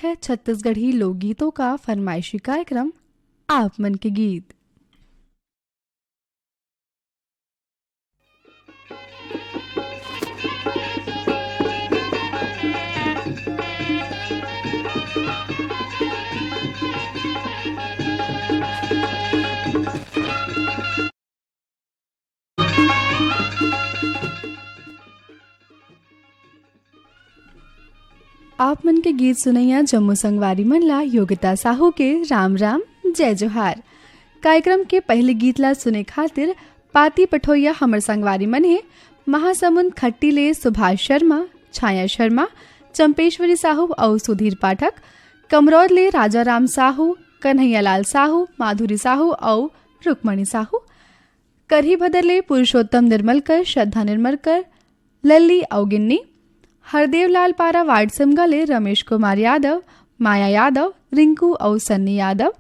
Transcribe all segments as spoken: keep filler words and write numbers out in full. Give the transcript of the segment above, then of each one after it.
है छत्तीसगढ़ी लोकगीतों का फरमाइशी कार्यक्रम आप मन के गीत। आप मन के गीत सुनैया जम्मो संगवारी मन ला योगिता साहू के राम राम, जय जोहार। कार्यक्रम के पहले गीत ला सुने खातिर पाती पठोइया हमर संगवारी मन हे महासमुंद खट्टी ले सुभाष शर्मा, छाया शर्मा, चंपेश्वरी साहू अउ सुधीर पाठक, कमरौद ले राजा राम साहू, कन्हैया लाल साहू, माधुरी साहू अउ रुक्मणी साहू। करही भदर ले पुरुषोत्तम निर्मलकर, श्रद्धा निर्मलकर, लल्ली अउ गिन्नी। हरदेवलाल पारा वार्ड सिमगा ले रमेश कुमार यादव, माया यादव, रिंकू अउ सन्नी यादव।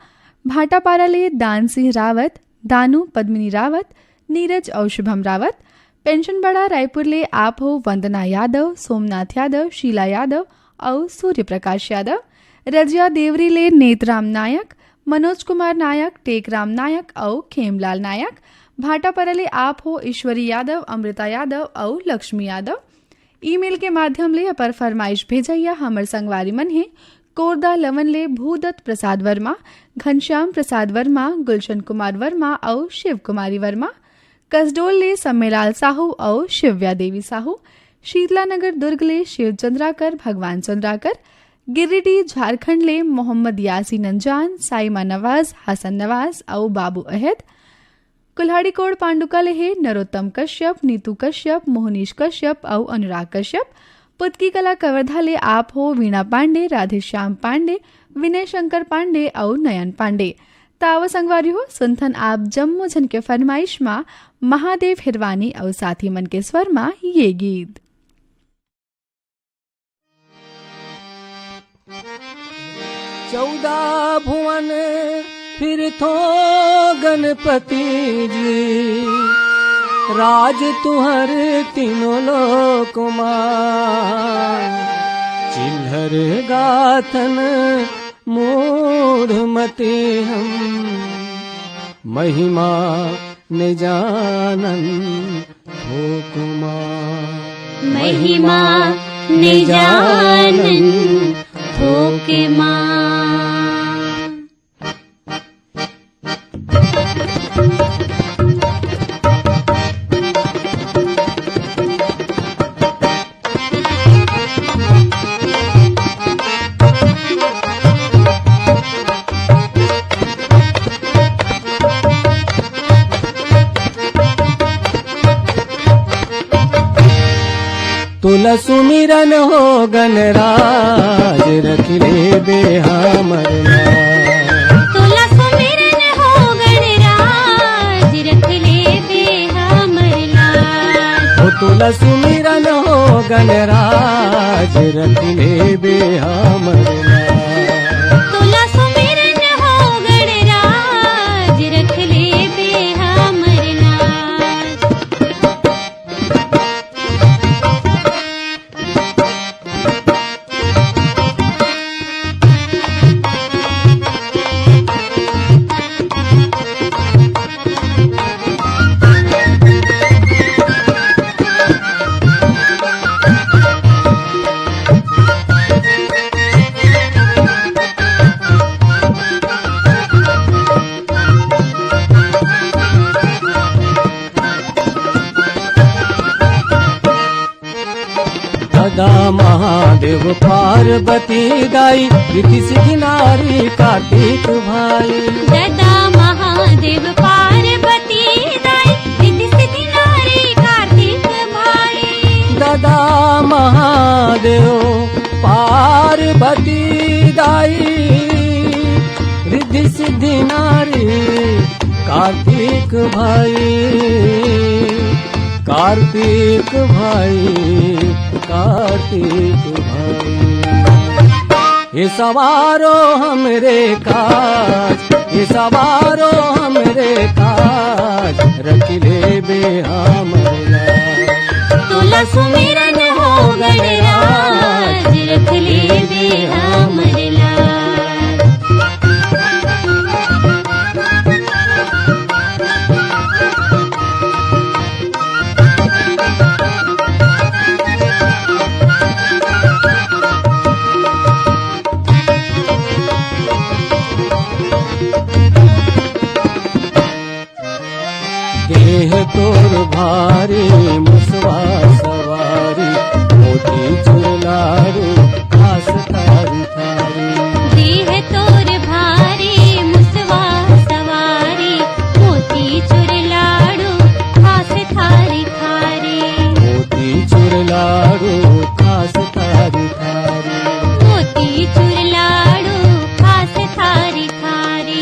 भाटापारा ले दान सिंह रावत, दानू, पद्मिनी रावत, नीरज अउ शुभम रावत। पेंशन बड़ा रायपुर ले आप हो वंदना यादव, सोमनाथ यादव, शीला यादव अउ सूर्य प्रकाश यादव। रजिया देवरी ले नेतराम नायक, मनोज कुमार नायक, टेकराम नायक अउ खेमलाल नायक। भाटापारा ले आप हो ईश्वरी यादव, अमृता यादव अउ लक्ष्मी यादव। ईमेल के माध्यम ले अपन फरमाइश भेजइया हमर संगवारी मन हे कोरदा लवन ले भूदत्त प्रसाद वर्मा, घनश्याम प्रसाद वर्मा, गुलशन कुमार वर्मा अउ शिव कुमारी वर्मा। कसडोल ले सम्मेलाल साहू अउ शिव्या देवी साहू। शीतला नगर दुर्ग ले शिव चंद्राकर, भगवान चंद्राकर। गिरिडीह झारखंड ले मोहम्मद यासीन अनजान, साइमा नवाज, हसन नवाज अउ बाबू अहद। कुल्हाड़ी कोड़ पांडुका ले हे नरोत्तम कश्यप, नीतू कश्यप, मोहनीश कश्यप अउ अनुराग कश्यप। पुतकी कला कवर्धा ले आप हो वीणा पांडे, राधेश्याम पांडे, विनय शंकर पांडे अउ नयन पांडे। त आवा संगवारी हो, सुनथन आप जम्मो झन के फरमाइश मा महादेव हिरवानी अउ साथी मन के स्वर मा ये गीत। चौदह भुवन फिरथो गणपति जी, राज तुहर तीनों लोक मा। चिल्हर गाथन मूढ़ मते हम, महिमा ने जानन थोक मा। महिमा ने जानन थोक मा। तोला सुमिरन हो गणराज, रख लेबे हमर लाज। तोला सुमिरन हो गणराज, रख लेबे हमर लाज। ओ तोला सुमिरन हो गणराज, रख लेबे हमर लाज। तोला सुमिरन हो गणराज, रख लेबे हमर लाज। ददा महादेव पार्वती दाई, रिद्धि सिद्धि नारी कार्तिक भाई। ददा महादेव पार्वती दाई, रिद्धि सिद्धि नारी कार्तिक भाई। ददा महादेव पार्वती दाई, रिद्धि सिद्धि नारी कार्तिक भाई, कार्तिक भाई, कार्तिक भाई। हे सवारो हमरे काज, हे सवारो हमरे काज, रख लेबे हमर लाज। तोला सुमिरन हो गणराज, रख लेबे हमर भारी मुसवा सवारी, मोती चुर लाडू खास थारी थारी। देह तोर भारी मुसवा सवारी, मोती चुर लाडू खास थारी थारी। मोती चुर लाडू खास थारी थारी। मोती चुर लाडू खास थारी थारी।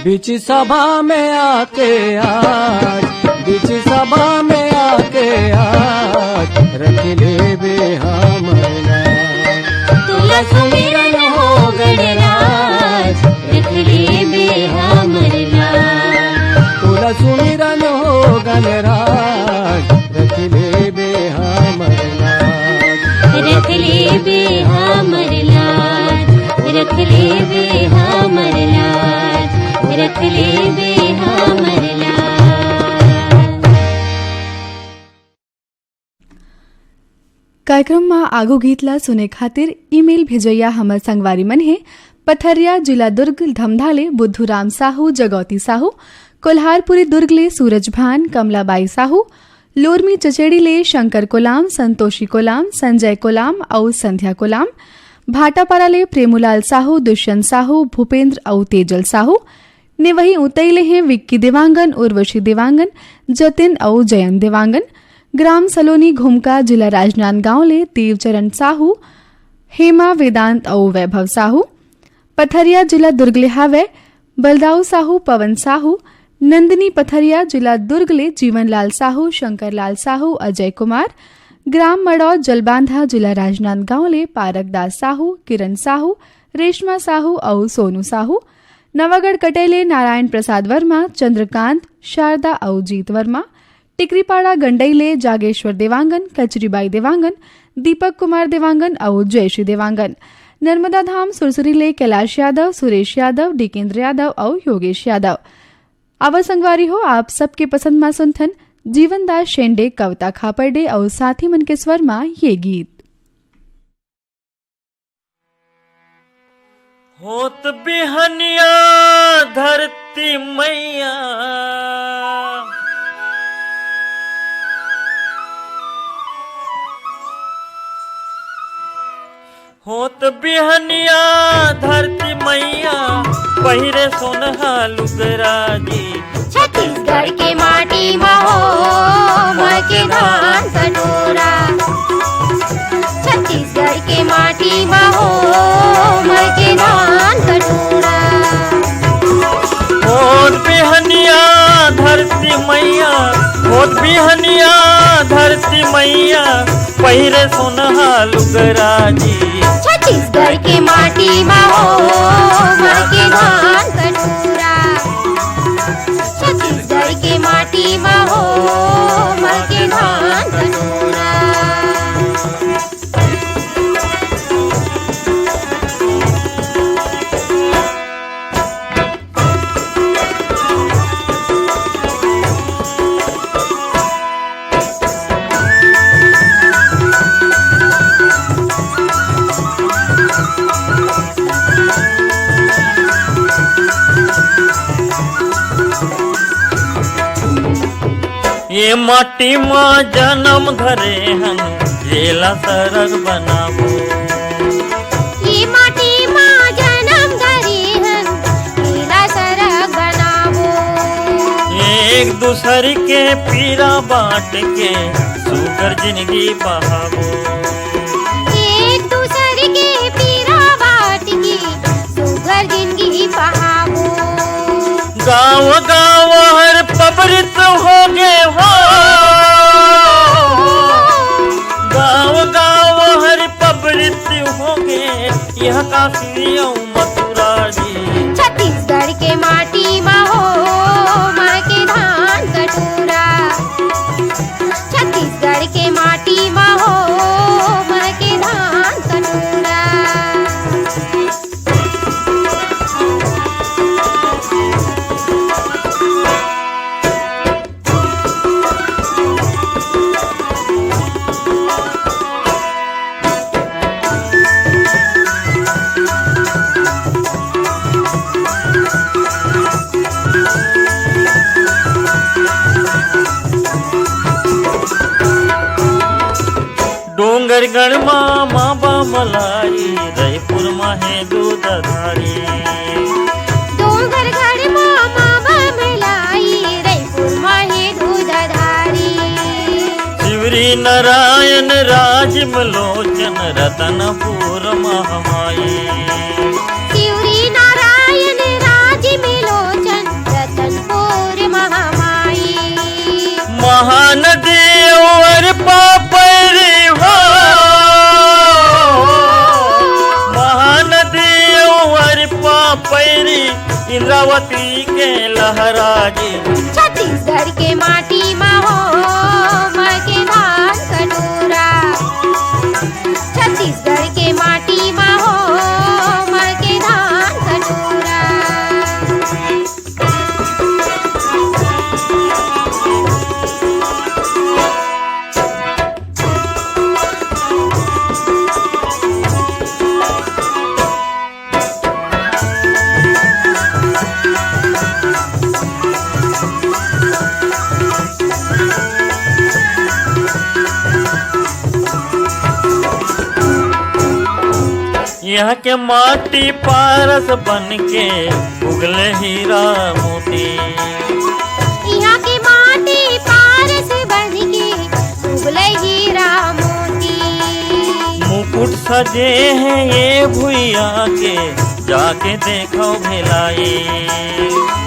बीच सभा में आके आज, बीच सभा में आके आज, रख लेबे हमर लाज। तोला सुमिरन हो गणराज, रख लेबे हमर लाज। तोला सुमिरन हो गणराज, रख लेबे हमर लाज। रख लेबे हमर लाज, रख लेबे हमर लाज, रख लेबे हमर लाज। कार्यक्रम म आगू गीत ला सुने खातिर ईमेल भेजइया हमर संगवारी मन हे पथरिया, जिला दुर्ग, धमधा ले बुद्धू राम साहू, जगौती साहू, कोल्हारपुरी दुर्ग ले सूरज भान, कमला बाई साहू, लोरमी चचेड़ी ले शंकर कोलाम, संतोषी कोलाम, संजय कोलाम अउ संध्या कोलाम, भाटापारा ले प्रेमूलाल साहू, दुष्यंत साहू, भूपेंद्र अउ तेजल साहू, ने वही उतई ले हे विक्की देवांगन, उर्वशी देवांगन, जतिन अउ जयंत देवांगन, ग्राम सलोनी घुमका, जिला राजनांदगांव ले देवचरण साहू, हेमा, वेदांत अउ वैभव साहू, पथरिया, जिला दुर्ग ले हावय बलदाऊ साहू, पवन साहू, नंदिनी पथरिया, जिला दुर्ग ले जीवनलाल साहू, शंकरलाल साहू, अजय कुमार, ग्राम मड़ौद जलबांधा, जिला राजनांदगांव ले पारक दास साहू, किरण साहू, रेशमा साहू अउ सोनू साहू, नवागढ़ कटई ले नारायण प्रसाद वर्मा, चंद्रकांत, शारदा अउ जीत वर्मा, टिकरीपाड़ा गंडई ले जागेश्वर देवांगन, कचरीबाई देवांगन, दीपक कुमार देवांगन अउ जयश्री देवांगन, नर्मदा धाम सुरसुरी ले कैलाश यादव, सुरेश यादव, डिकेंद्र यादव अउ योगेश यादव। अवर संगवारी हो, आप सबके पसंद मा सुनथन जीवन दास शेंडे, कविता खापर्डे अउ साथी मन के स्वर मा ये गीत। होत बिहनिया धरती मैया, होत बिहनिया धरती मैया, पहिरे सोनहा लुगरा जी। छत्तीसगढ़ के माटी मा हो, महके धान कटोरा। छत्तीसगढ़ के माटी मा हो, महके धान कटोरा। होत बिहनिया धरती मैया, होत बिहनिया धरती मैया, पहिरे सोनहा लुगरा जी। छत्तीसगढ़ के माटी मा हो, महके धान कटोरा। छत्तीसगढ़ के माटी मा हो, महके धान कटोरा। ये माटी मा जनम धरे हन, येला सरग बनाबो। ये माटी मा जनम धरे हन, येला सरग बनाबो। एक दूसर के पीरा बांट के, सुघर जिनगी बहाबो। एक दूसर के पीरा बांट के, सुघर जिनगी बहाबो। गाँव गाँव हर पबरित होगे हो, गाँव गाँव हर पबरित होगे, यह काशी अउ मथुरा जी। छत्तीसगढ़ के माटी मा हो, महके धान कटोरा। छत्तीसगढ़ के माटी मा हो, महके धान कटोरा। गढ़ मा माँ बमलाई, रईपुर मा हे दूधधारी। डोंगरगढ़ मा माँ बमलाई, रईपुर मा हे दूधधारी। शिवरी नारायण राजिम लोचन, रतनपुर महामाई। शिवरी नारायण राजिम लोचन, रतनपुर महामाई। महानदी अउ अरपा पैरी हो। महानदी अउ अरपा पैरी, इंद्रावती के लहराजी। छत्तीसगढ़ के माटी मा हो, माँ के धान कटोरा। छत्तीसगढ़ के माटी मा हो, माँ के धान कटोरा। यहाँ के माटी पारस बन के उगले हीरा मोती। यहाँ के माटी पारस बन के उगले हीरा मोती। मुकुट सजे हैं ये भुइया के, जाके देखो भिलाई।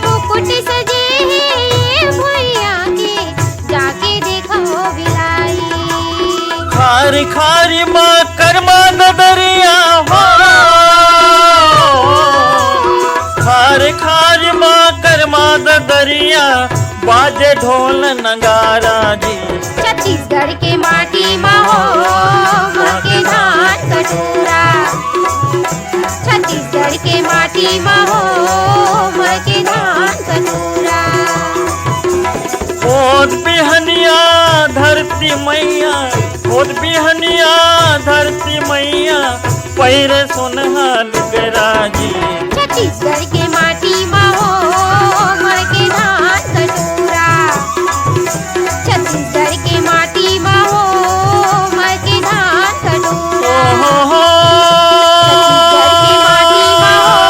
मुकुट सजे हैं ये भुइया के, जाके देखो भिलाई। खारी खारी मा करमा ददरिया हो। खारी खारी मा करमा ददरिया, बाजे ढोल नगारा जी। छत्तीसगढ़ के माटी मा हो, माँ के धान कटोरा। छत्तीसगढ़ के माटी मा हो, माँ के धान कटोरा। होत बिहनिया धरती मैया, होत बिहनिया धरती मैया, पैरे सोनहा लुगरा जी। छत्तीसगढ़ के माटी मा हो, माँ के धान कटोरा। छत्तीसगढ़ के माटी मा हो, माँ के धान कटोरा। ओ हो हो। छत्तीसगढ़ के माटी मा हो,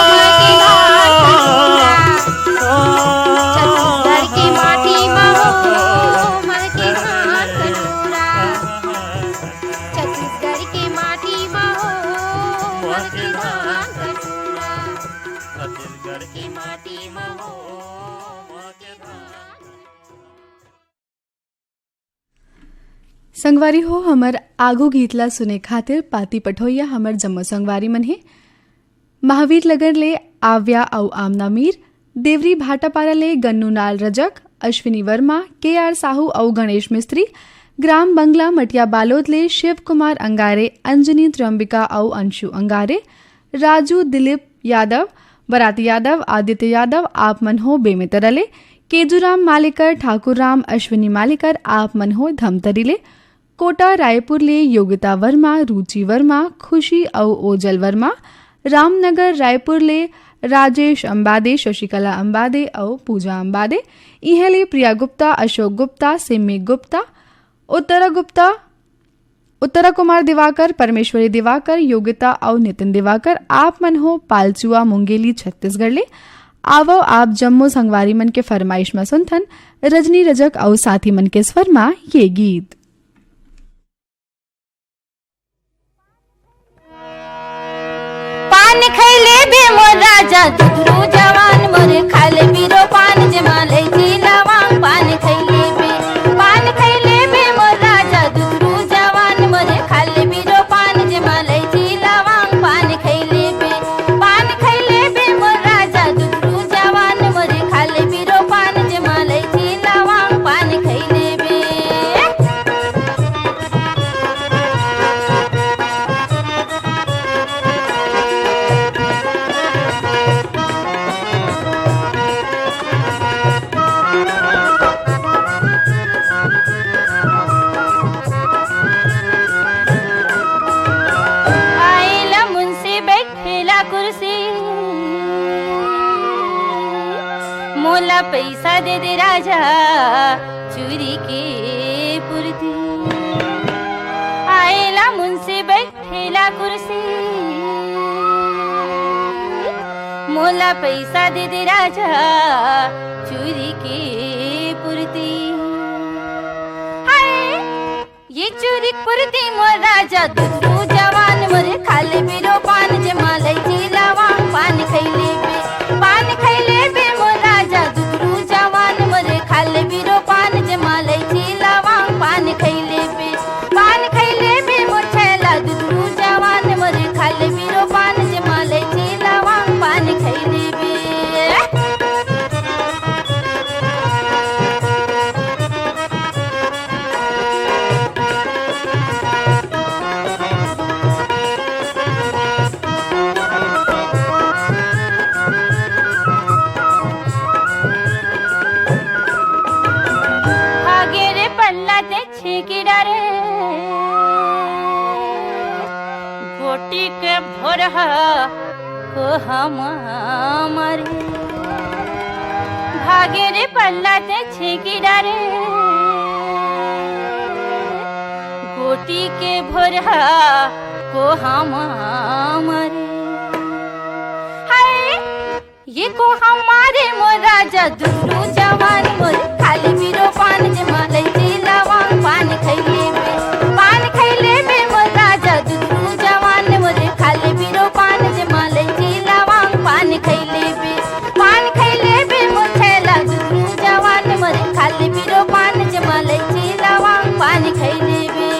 माँ के धान कटोरा। छत्तीसगढ़ के माटी मा हो, माँ के धान कटोरा। छत्तीसगढ़ के माटी मा हो, माँ के धान कटोरा। छत्तीसगढ़ के माटी मा हो, माँ के धान। संगवारी हो, हमर आगू गीत ला सुने खातिर पाती पठोइया हमर जम्मो संगवारी मन हे। महावीर नगर ले आव्या अउ आमना मीर, देवरी भाटापारा ले गन्नूलाल रजक, अश्विनी वर्मा, के आर साहू अउ गणेश मिस्त्री, ग्राम बंगला मटिया बालोद ले शिव कुमार अंगारे, अंजनी त्र्यंबिका अउ अंशु अंगारे, राजू दिलीप यादव, बराती यादव, आदित्य यादव, आप मन हो बेमेतरा ले, केजूराम मालेकर, ठाकुर राम, अश्विनी मालेकर, आप मन हो धमतरी ले, कोटा रायपुर ले योगिता वर्मा, रुचि वर्मा, खुशी अउ ओजल वर्मा, रामनगर रायपुर ले राजेश अंबादे, शशिकला अंबादे अउ पूजा अंबादे, इहें ले प्रिया गुप्ता, अशोक गुप्ता, सिम्मी गुप्ता, उत्तरा गुप्ता, उत्तरा कुमार दिवाकर, परमेश्वरी दिवाकर, योगिता अउ नितिन दिवाकर, आप मन हो पालचुआ मुंगेली छत्तीसगढ़ ले। आवव आप जम्मो संगवारी मन के फरमाइश म सुनथन रजनी रजक अउ साथी मन के स्वर म ये गीत। पान खैले बे मोर राजा दुधरू जवान, मोर खाले बिरो पान जेमा लैची लवांग। पान खैले बे, पान खैले बे मोर राजा दुधरू जवान, मोर खाले बिरो पान जेमा लैची लवांग। पान खैले बे, पान खैले बे मोर राजा दुधरू जवान, मोर खाले बिरो पान जेमा लैची लवांग। पान खैले बे। आइला मुंशी बैठेला कुर्सी, मोला पैसा दे दे राजा चूरी के पुरती। आए ला कुर्सी, मोला पैसा दे दे राजा, चूरी के पुरती। हाय, ये चूरी पुरती मोर राजा, दुधरू जवान मोर, खाले बिरो पान जे मालई जिलावा, पान खैले बे, पान खैले बे मोर राजा, दुधरू जवान मोर, खाले बिरो पान जे मालई जिलावा, पान खैले बे। पान खैले बे मोर छैला, दुधरू जवान मोर, खाले बिरो पान जे मालई जिलावा, पान खैले बे। भागे रे पल्ला ते छेकी डारे, गोटी के भोरहा को हम मारे। भागे रे पल्ला ते छेकी डारे, गोटी के भोरहा को हम मारे। हाय, ये को हमारे मोर राजा, दुधरू जवान मोर, खाले बिरो पान जे मालई जिलावा, पान खैले बे, पान खैले बे मोर राजा, दुधरू जवान मोर, खाले बिरो पान जे मालई जिलावा, पान खैले बे, पान खैले बे मोर छैला, दुधरू जवान मोर, खाले बिरो पान जे मालई जिलावा, पान खैले बे।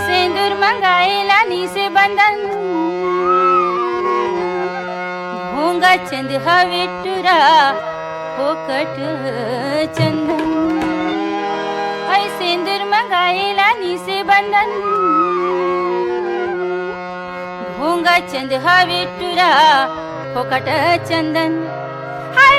सेंदूर मंगाए लानी से बंधन, भोंगा चंद हवे टुरा, फोकट चंदन। ऐ सेंदूर मंगाए लानी से बंधन, भोंगा चंद हवे टुरा, फोकट चंदन। हाय,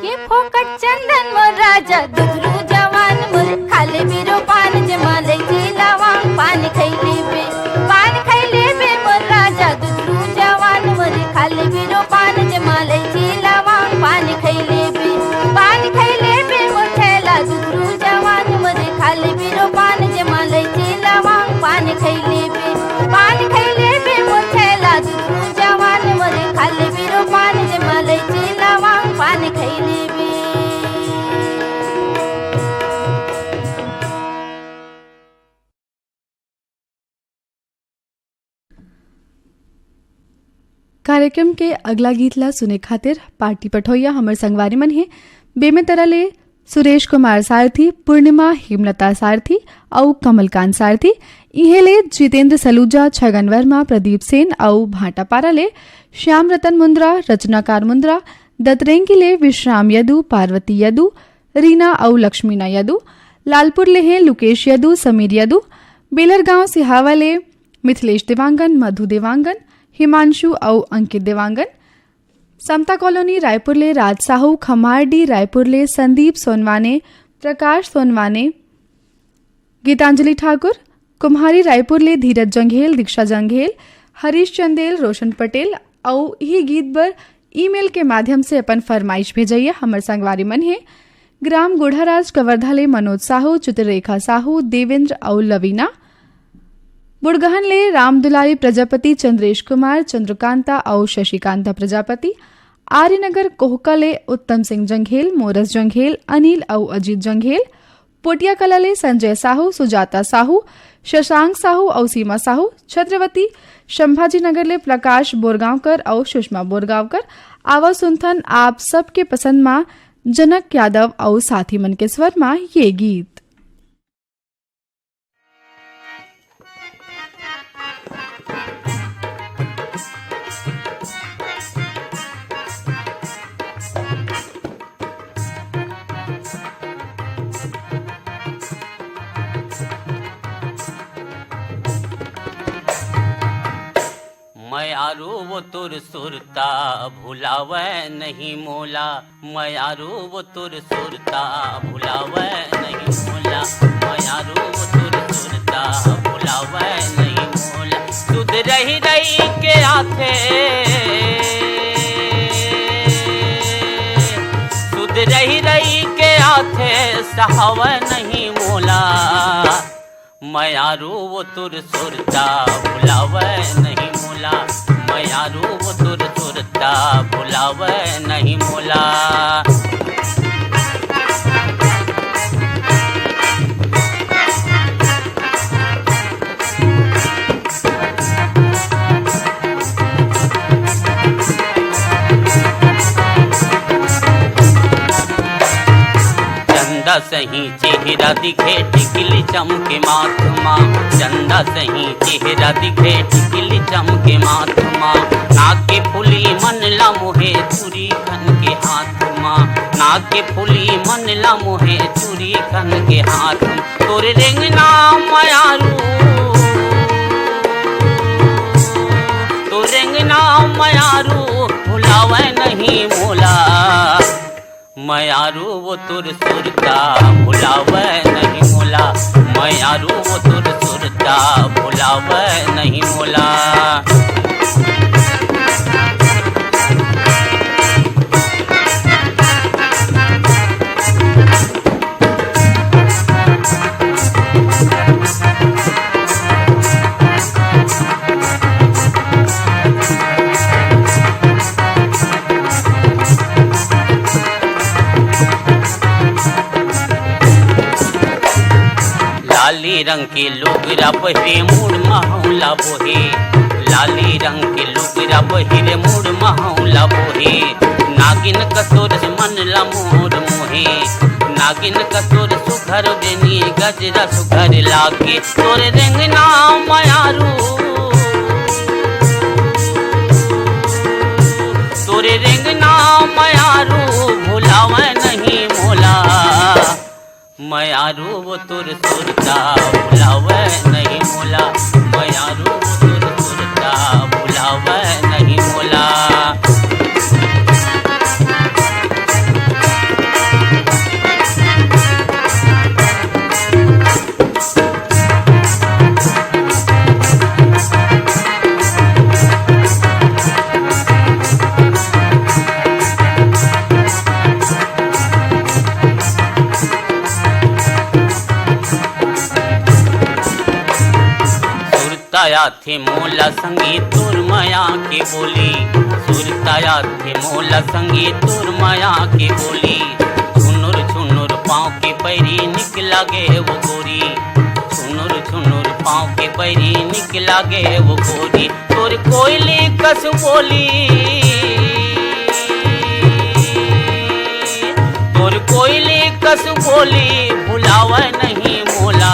ये फोकट चंदन मोर राजा, दुधरू जवान मोर, खाले बिरो पान जे मालई जिलावा, पान खैले बे, पान खैले बे मोर राजा, दुधरू जवान मोर, खाले बिरो पान जे मालई जिलावा, पान खैले बे, पान खैले बे मोर छैला, दुधरू जवान मोर, खाले बिरो पान जे मालई जिलावा, पान खैले बे, पान खैले बे मोर छैला, दुधरू जवान मोर, खाले बिरो पान जे मालई जिलावा, पान खैले बे। कार्यक्रम के अगला गीत ला सुने खातिर पार्टी पठोइया हमर संगवारी मन हे। बेमेतरा ले सुरेश कुमार सारथी, पूर्णिमा हेमलता सारथी अउ कमलकांत सारथी। इहे ले जितेंद्र सलूजा, छगन वर्मा, प्रदीप सेन अउ भाटापारा ले श्याम रतन मुंद्रा, रचनाकार मुंद्रा, दतरेंगी ले विश्राम यदु, पार्वती यदु, रीना अउ लक्ष्मीना यदु, लालपुर ले हे लुकेश यदु, समीर यदु, बेलरगांव सिहावा ले मिथिलेश देवांगन, मधु देवांगन, हिमांशु अउ अंकित देवांगन, समता कॉलोनी रायपुर ले राज साहू, खम्हारडी रायपुर ले संदीप सोनवाने, प्रकाश सोनवाने, गीतांजलि ठाकुर, कुम्हारी रायपुर ले धीरज जंघेल, दीक्षा जंघेल, हरीश चंदेल, रोशन पटेल अउ इही गीत बर ईमेल के माध्यम से अपन फरमाइश भेजइया हमर संगवारी मन हे। ग्राम गुढ़ाराज कवर्धा ले मनोज साहू, चित्ररेखा साहू, देवेंद्र अउ लवीना। बुड़गहन ले रामदुलारी प्रजापति, चंद्रेश कुमार, चंद्रकांता अउ शशिकांता प्रजापति। आर्यनगर कोहका ले उत्तम सिंह जंघेल, मोरस जंघेल, अनिल अउ अजीत जंघेल। पोटिया कला ले संजय साहू, सुजाता साहू, शशांक साहू अउ सीमा साहू। छत्रपति संभाजी नगर ले प्रकाश बोरगांवकर अउ सुषमा बोरगांवकर। आवा सुनथन आप सबके पसंद मा जनक यादव अउ साथी मन के स्वर मा ये गीत। मयारू वो तोर सुरता भुलावे नहीं मोला, मयारू वो तोर सुरता भुलावे नहीं मोला। मयारू वो तोर सुरता भुलावय नहीं मोला। सुध रही रही के आथे, सुध रही रही के आथे, सहावय नहीं मोला। मयारू वो तोर सुरता भुलावय नहीं मोला। मयारू वो तोर सुरता भुलावय नहीं मोला। चंदा सही चेहरा दिखे, टिकली चमके माथ मा। चंदा सही चेहरा दिखे, टिकली चमके माथ मा। नाक के फुली मन ला मोहे, चूरी खन के हाथ मा। नाक के फुली मन ला मोहे, चूरी खन के हाथ मा। तोर रेंगना मयारू, तोर रेंगना मयारू, भुलावय नहीं मोला। मयारू वो तोर सुरता भुलावय नहीं मोला। मयारू वो तोर सुरता भुलावय नहीं मोला। लाली रंग के लुगरा पहिरे, मुड़ महौला बोहे। लाली रंग के लुगरा पहिरे, मुड़ महौला बोहे। नागिन कस तोर मन ला मोर मोहे। नागिन कस तोर सुघर बेनी, गजरा सुघर लागे। तोर रेंगना मयारू, तोर रेंगना मयारू, भुलावय नहीं मोला। मयारू वो तोर सुरता भुलावय नहीं मोला। मयारू वो तोर सुरता भुलावय नहीं मोला। सुरता आथे मोला संगी तोर मया के बोली। सुरता आथे मोला संगी तोर मया के बोली। छुनुर छुनुर पाँव के पैरी, निक लागे वो गोरी। छुनुर छुनुर पाँव के पैरी, निक लागे वो गोरी। तोर कोयली कस बोली, तोर कोयली कस बोली, भुलावय नहीं मोला।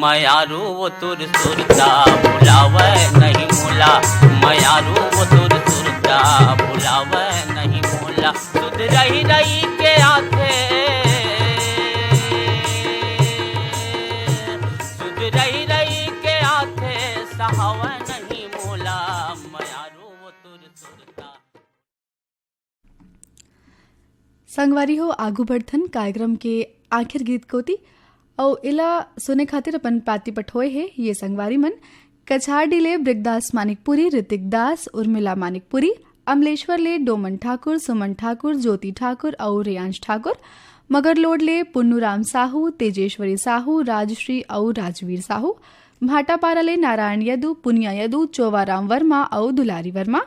मयारू वो तोर सुरता भुलावय नहीं मोला। मयारू वो तोर सुरता भुलावय नहीं मोला। सुध रही रही के आथे, सुध रही रही के आथे, सहावय नहीं मोला। मयारू वो तोर सुरता। संगवारी हो, आगू बढ़थन कार्यक्रम के आखिर गीत कोती, अउ एला सुने खातिर अपन पाती पठोए हे ये संगवारी मन, कछारडी ले ब्रिगदास मानिकपुरी, ऋतिक दास, उर्मिला मानिकपुरी, अमलेश्वर ले डोमन ठाकुर, सुमन ठाकुर, ज्योति ठाकुर अउ रेयांश ठाकुर, मगरलोड ले पुन्नूराम साहू, तेजेश्वरी साहू, राजश्री अउ राजवीर साहू, भाटापारा ले नारायण यदु, पुनिया यदु, चोवाराम वर्मा अउ दुलारी वर्मा,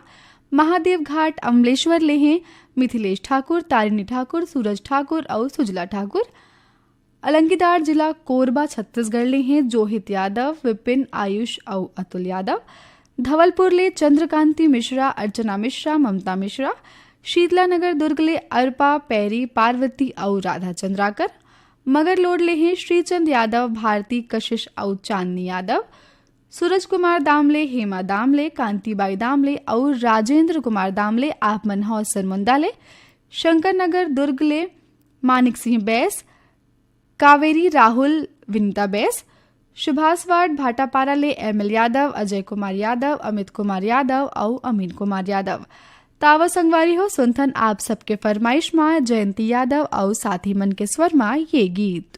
महादेव घाट अमलेश्वर ले हे मिथिलेश ठाकुर, तारिणी ठाकुर, सूरज ठाकुर अउ सुजला ठाकुर। अलंगीदार जिला कोरबा छत्तीसगढ़ ले हे जोहित यादव, विपिन, आयुष अउ अतुल यादव। धवलपुर ले चंद्रकांति मिश्रा, अर्चना मिश्रा, ममता मिश्रा। शीतला नगर दुर्ग ले अर्पा, पैरी, पार्वती अउ राधा चंद्राकर। मगरलोड ले हे श्रीचंद यादव, भारती, कशिश अउ चांदनी यादव। सूरज कुमार दामले, हेमा दामले, कांतिबाई दामले अउ राजेंद्र कुमार दामले, आप मन हव सरमुंदा ले। शंकर नगर दुर्ग ले मानिक सिंह बैस, कावेरी राहुल विनीता बैस, सुभाष वार्ड भाटापारा ले एम एल यादव, अजय कुमार यादव, अमित कुमार यादव अउ अमीन कुमार यादव। तावा संगवारी हो, सुनथन आप सबके फरमाइश मा जयंती यादव अउ साथी मन के स्वर मा ये गीत।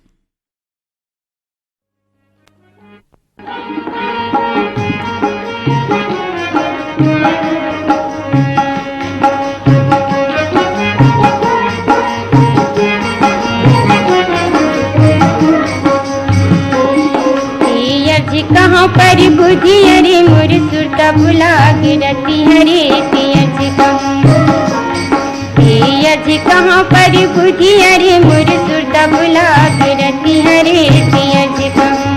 कहाँ पर बुझी अरे मोर सुरता भुला गिरती हरे पियज कहूँ। पियज कहाँ पर बुझी अरे मोर सुरता भुला गिरती हरे पियज कहूँ।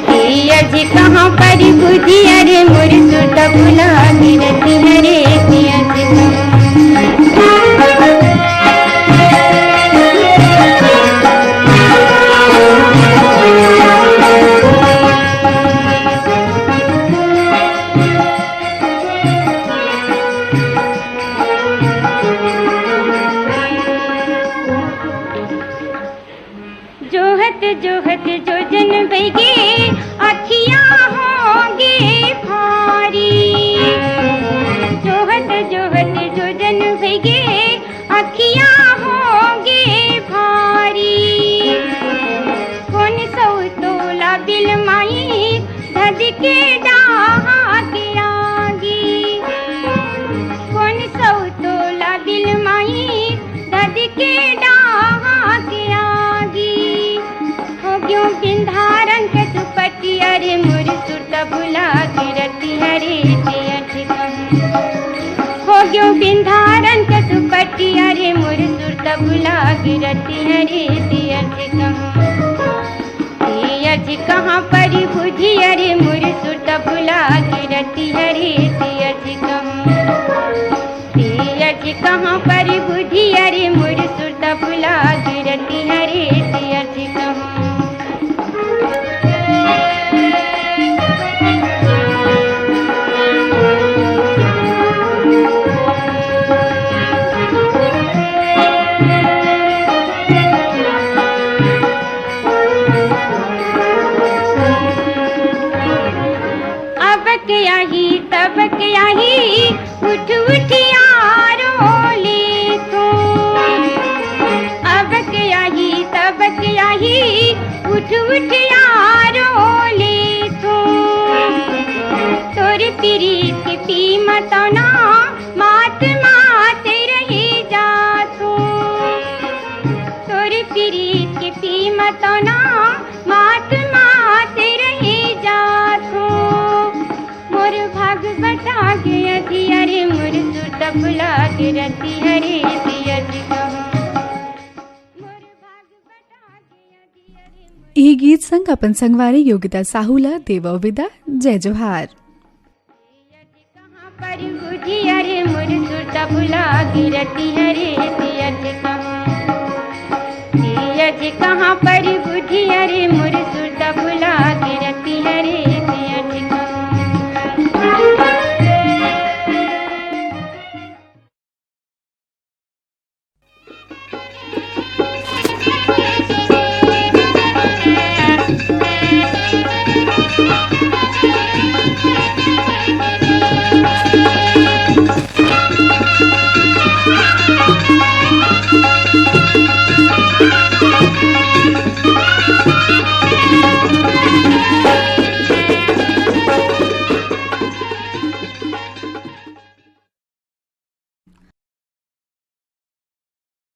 पियज कहाँ पर बुझी अरे मोर सुरता भुला गिरती हरे पियज कहूँ। जोहत जोहत जोजन बइगे अखियाँ होंगे भारी। जोहत जोहत जोजन बइगे अखियाँ होंगे भारी। कोन सौ तोला बिलमाई धद के डाहा के आगी। कोन सौ तोला बिलमाई धद के डाहा के आगी। हो गयो बिंधारन के सुपटी अरे मोर सुरता भुला गिरती हरे पियज कहूँ। हो गयो बिंधारन के सुपटी अरे मोर सुरता भुला गिरती हरे पियज कहूँ। पियज कहाँ पर बुझी अरे मोर सुरता भुला गिरती हरे पियज कहूँ। पियज कहाँ पर बुझी अरे मोर सुरता भुला गिरती हरे पियज कहूँ। अब के आही तब के आही उठ उठ यारो ले तू। अब के आही तब के आही उठ उठ यारो ले तू। तोर पीरीत के पीमत ना मात मात रही जा तू। तोर पीरीत के पीमत ना मात मात रही जा तू। मोर भाग बटा के अधिया रे मोर सुरता भुला गिरती हरे पियज कहूँ। मोर भाग बटा के अधिया रे मोर ये गीत संग अपन संगवारी योगिता साहू ला देवो विदा। जय जोहार। कहाँ पर बुझी अरे मोर सुरता भुला गिरती हरे पियज कहूँ। पियज कहाँ पर बुझी अरे मोर सुरता भुला गिरती हरे पियज कहूँ।